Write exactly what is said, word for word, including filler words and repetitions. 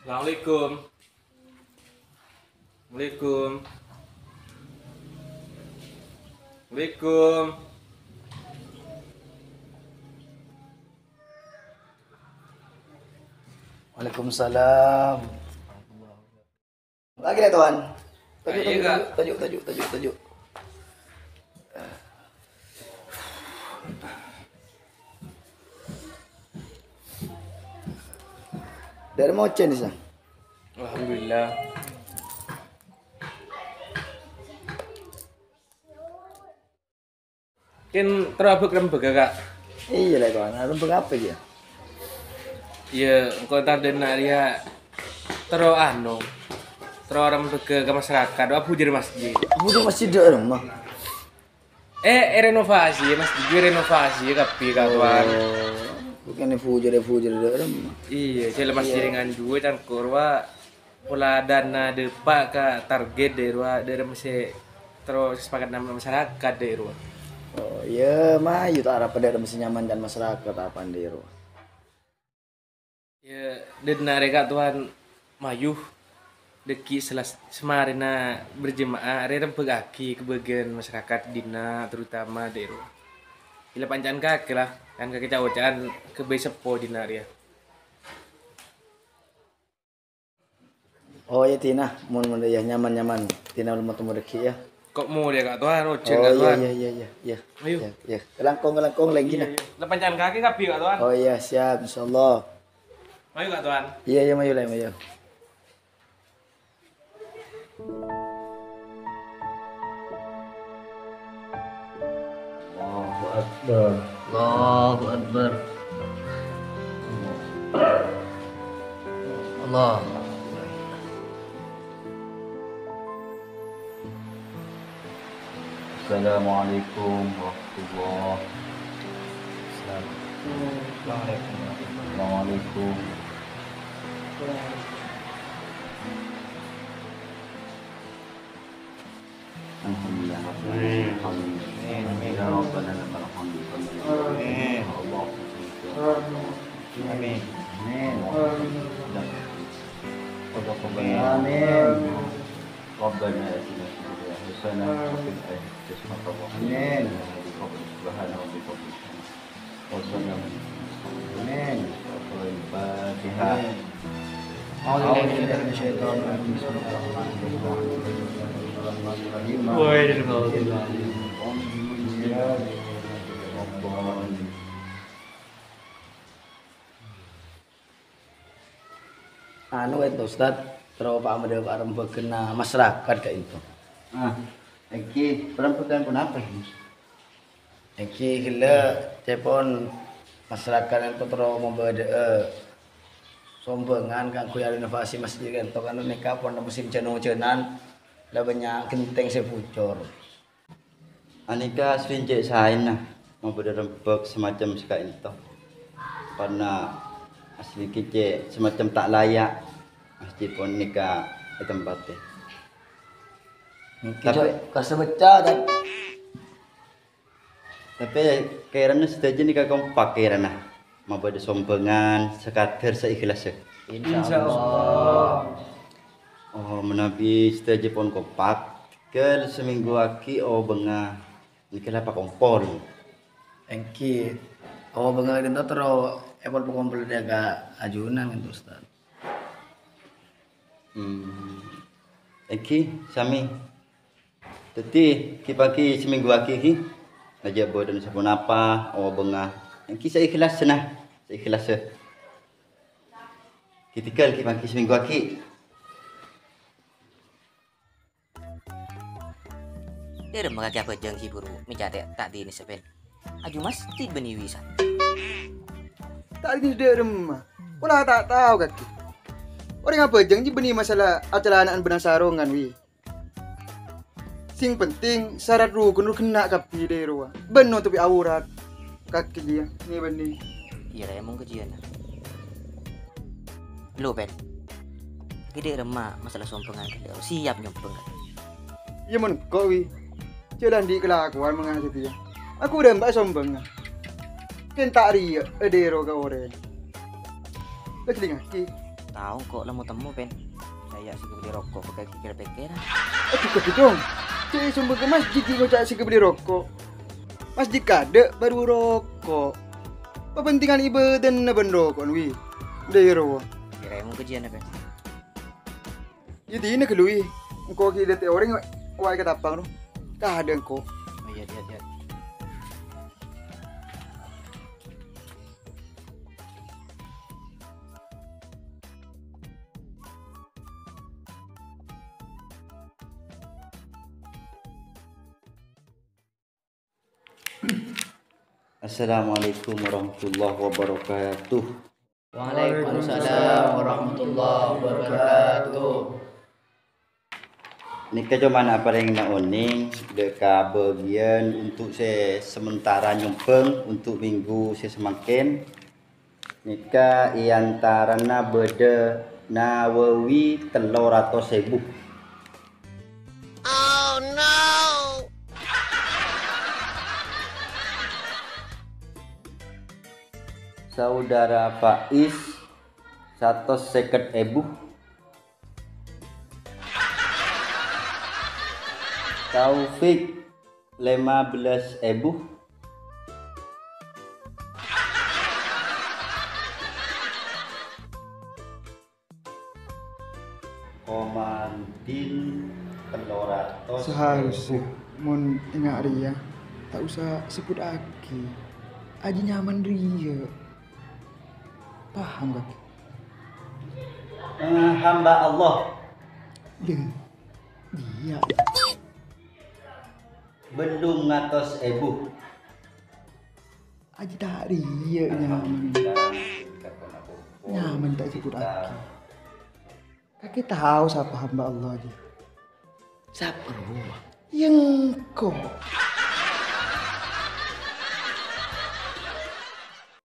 Assalamualaikum. Waalaikum. Waalaikum. Waalaikumsalam. Lagi deh, Tuan. Tajuk, Ayo, tajuk, Kak. Tajuk, tajuk, tajuk, tajuk. Dâri mocè nèka, Sa? Alhamdulillah. Kèng terro abâk rembâgâ, Kak? Iyâ, lè, Tuan. Rembâgâ apa, yâ? Yâ, engko' tadâna rèya terro anu, terro rembâgâ ka masyarakat, wa bujur masjid. Bujur masjid dâ' remma? Eh, eh, renovasi, masjid renovasi kabbhi, Kak Tuan. Oh, bukan bujur, bujur dâ' remma. Iyâ, jhâ' masjid Iyâ. Dengan dua cangkur, wa. Pola dâna dâpa' ka target dâ' rowa, dâ' remma sè terro sepakat nambâ masyarakat dâ' rowa. Oh, iyâ, mayu ta' arapa dâ' remma sè nyaman can masyarakat apa dâ' rowa. Iyâ, dâna rè, Kak Tuan, mayu dâgghi' selas-, samarèna berjemaah, rè rembâgâ'aghi ka bâgiyân masyarakat dina, terutama dâ' rowa. Ila panca'an kakè la, kan kakè ca'-oca'an ka bhâi seppo dina rèya. Oh, iyâ, Tina. Mon, mon, iyâ, nyaman, nyaman. Tina, ulun matemmo dâgghi', yâ. Kok molè, Kak Tuan? Ojhân, Oh, Kak iyâ, Tuan. iyâ, iyâ, iyâ, iyâ. Ayo. Iyâ, iyâ. Langkong, langkong, lèngghi, Iyâ, nah. iyâ. Lah, panca'an kakè kabbhi, Kak Tuan. Oh, iyâ, siap, insyaallah. Mayu, Kak Tuan. Iyâ, iyâ, mayu, lè, mayu. Allahu Akbar. Allahu Akbar. Allah. Assalamualaikum warahmatullahi wabarakatuh. Assalamualaikum. Alhamdulillah. Amin. Amin. Ya Rabbana lakal hamdu. Amin. Amin. Amin. Amin. Rabbana atina fid dunya hasanah wa fil akhirati hasanah wa qina Amin. adzabannar. Subhana rabbika rabbil izzati Amin. Al-Fatihah. Anu, ènto, Ustad, terro pamèdhâ parembhâghânna masyarakat ka'ènto. Ah, èngghi parembhâghân ponapa, Mus? Èngghi ghellâ' ca'èpon masyarakat ènto terro mabâdâ'â sombhângan kaangghuy arenovasi masjid ènto, kan nèka pon musim jân-ojhânan, la bânnya' ghentèng sè bocor. Anèka asli cè' saèna mabâdâ rembhâk samacem saka'ènto. Karna asli ghi' cè' samacem ta' laya' masjid ponèka ètempatè. Èngghi, Tapè Cok, kassa bâca, kan? Tapè kèrana sadhâjâ nèka kompak kèrana. Mabâdâ sombhângan sakadar saikhlasya. Insyaallah. Oh, manabi sadhâjâ pon kompak, ghâl samènggu aghi' obângnga nèka la pakompol. Èngghi, obângnga ka'ènto terro èpon pakompol dâ' ka ajunan ka'ènto, Ustad. Hmm. Èngghi, samè. Dhâddhi, ghi-paghi samènggu aghi' ghi, ngajhâk bâdân saponapa, obângnga. Èngghi saikhlasna, saikhlasna. Ghi tèghâl ghi-paghi samènggu aghi'. Dâremma kakè abhâjâng ghi buru, mècatè ta' dinè sapen. Aju masjid bânnè wisan. Ta' dinè dâremma. Pola ta' tao kakè. Orèng abhâjâng ghi bânnè masalah acalana'an bân asarongan, wi. Sing penting, sarat rukun ro ghenna' kabbhi dâ' rowa. Bân notobhi aurat. Kakè jiyâ, nè bânnè. Iyâ, rè, mon kajiyâna. Lo, Pèt. Kakè dâremma masalah sombhângan kakè. Siap nyombhâng kakè. Iyâ, mon engko', wi. Jhâ' la andi' kalakowan mangkana satèya. Aku dâ' emba' sombhângan. Kèng ta' rèya, è dâ' rowa ka orèng. Èkalèngngaghi. Tao engko' la mo-temmo, Pen. Ca'na sè èkabelli roko', bâkal kèra-pèkkèra. Adhu, ghâdhu, Cong. Cè' sombhâng ka masjid, ngoca' sè èkabelli roko'. Masjid kaadâ' bhuru roko'. Papentingan ibâdâna bân roko'na, wi. Dâ' iyâ rowa. Kèra èmong kajiyânna, Pen. Iyâ, dinah ghâllu, wi. Engko' ghi' dhâddhi orèng kowat èkatapang, no. Kaadâ' engko'. Oh, iyâ, iyâ, iyâ. Assalamualaikum warahmatullahi wabarakatuh. Waalaikumsalam warahmatullahi wabarakatuh. Nèka coma aparèngana onèng dâ' ka bâgiyân untuk sè sementara nyombhâng untuk minggu sè samangkèn. Nèka è antarana bâdâ Nawawi tello ratos èbu. Saudara Faiz satos sèket èbu. Taufik lèma bellâs èbu. Komandin tello ratos. Saharusnya, mon enga' rèya, ta' osa sebbhuttaghi. Ajiyâ nyaman rèya. Paham, kakè? Eh, hamba Allah. Iyâ. Iyâ. Bellum ngatos èbu. Ajiyâ ta' rèya nyaman. Nyaman ta' sebbhuttaghi. Kakè tao sapa hamba Allah, Ji? Sapa rowa? Iyâ engko'.